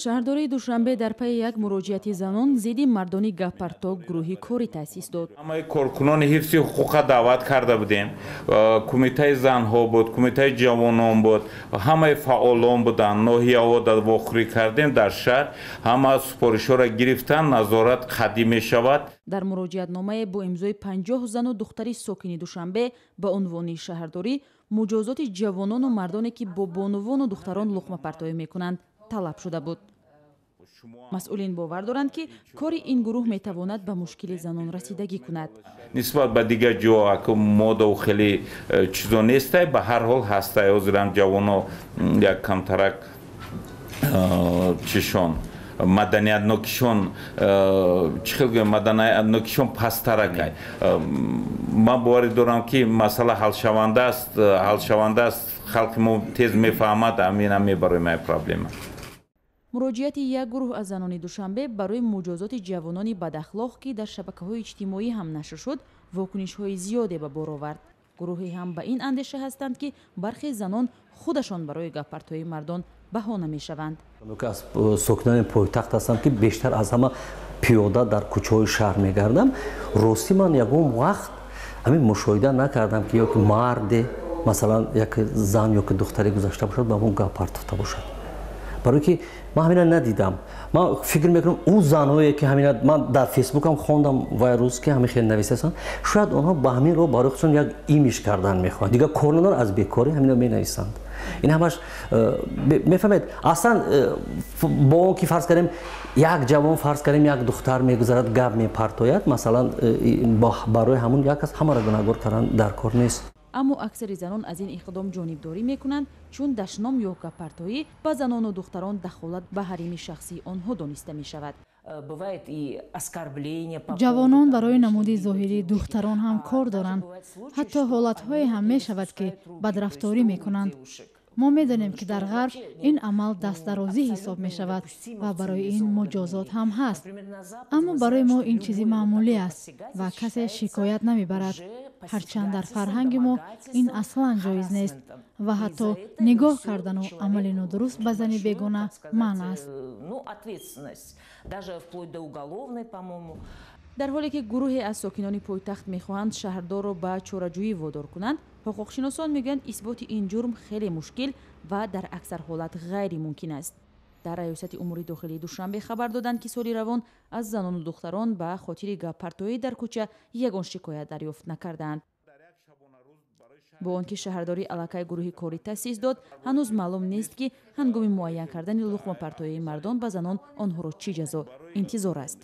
Шаҳрдории Душанбе дар пайи як муроҷиати занон зидди мардони гаппарток гурӯҳи корӣ таъсис дод. Ҳамаи коркунони ҳифзи ҳуқуқа даъват карда будем. Кумитаи занҳо буд, кумитаи ҷавонон буд, ҳамаи фаъолон буданд. Ноҳияҳо дар вохӯрӣ кардем, дар шаҳр ҳама супоришҳоро гирифтан, назорат қатъӣ мешавад. Дар муроҷиатномае бо имзои 50 зану духтари сокини Душанбе ба унвони шаҳрдорӣ муҷозоти ҷавонону мардоне, ки бо бонувону духтарон луқмапартоӣ мекунанд, талаб шуда буд. Масъулин бовар доранд, ки кори ин гурӯҳ метавонад ба мушкили занон расидагӣ кунад. Нисбат ба дигар ҷо аку модау хеле чизо нестай, ба ҳар ҳол ҳастай. Ҳозирам ҷавоно як камтарак чишон, маданиятнокишон, чӣ хел гӯям, маданиятнокишон пасттаракай. Ман боварӣ дорам, ки масъала ҳалшаванда аст, ҳалшаванда аст. Халқи мо тез мефаҳмад, ҳаминам мебароем ай проблема. Муроҷиати як гурӯҳ аз занони Душанбе барои муҷозоти ҷавонони бадахлоқ, ки дар шабакаҳои иҷтимоӣ ҳам нашр шуд, вокунишҳои зиёде ба бор овард. Гурӯҳе ҳам ба ин андеша ҳастанд, ки бархе занон худашон барои гаппартоии мардон баҳона мешаванд. Аз сокинони пойтахт ҳастам, ки бештар аз ҳама пиёда дар кӯчаҳои шаҳр мегардам. Ростӣ, ман ягон вақт ҳамин мушоҳида накардам, ки ёки марде, масалан, як зан ёки духтаре гузашта бошад, ба мо гап партофта бошад, барое ки ман ҳамина надидам. Ман фикр мекунам, ӯ занҳое, ки ҳамина ман дар Фейсбукам хондам вай рӯз, ки ҳамин хел нависастанд, шояд онҳо ба ҳамин роҳ барои худшон як имидж кардан мехоҳанд, дигар кор надоранд, аз бекорӣ ҳамина менависанд. Ин ҳамаш мефаҳмед, аслан бо он ки, фарз кардем, як ҷавон, фарз кардем, як духтар мегузарад, гап мепартояд, масалан, барои ҳамун як кас ҳамаро гунаҳгор кардан дар кор нест. Аммо аксари занон аз ин иқдом ҷонибдорӣ мекунанд, чун дашном ё гаппартоӣ ба занону духтарон дахолат ба ҳарими шахсии онҳо дониста мешавад. Ҷавонон барои намуди зоҳирии духтарон ҳам кор доранд. Ҳатто ҳолатҳое ҳам мешавад, ки бадрафторӣ мекунанд. Мо медонем, ки дар Ғарб ин амал дастдарозӣ ҳисоб мешавад ва барои ин муҷозот ҳам ҳаст, аммо барои мо ин чизи маъмулӣ аст ва касе шикоят намебарад. Ҳарчанд дар фарҳанги мо ин аслан ҷоиз нест ва ҳатто нигоҳ кардану амали нодуруст ба зани бегона манъ аст. Дар ҳоле ки гурӯҳе аз сокинони пойтахт мехоҳанд шаҳрдорро ба чораҷӯӣ водор кунанд, ҳуқуқшиносон мегӯянд, исботи ин ҷурм хеле мушкил ва дар аксар ҳолат ғайримумкин аст. Дар Раёсати умури дохилии Душанбе хабар доданд, ки соли равон аз занону духтарон ба хотири гаппартоӣ дар кӯча ягон шикоят дарёфт накардаанд. Бо он ки шаҳрдорӣ аллакай гурӯҳи корӣ таъсис дод, ҳанӯз маълум нест, ки ҳангоми муайян кардани луқмапартоии мардон ба занон онҳоро чӣ ҷазо интизор аст.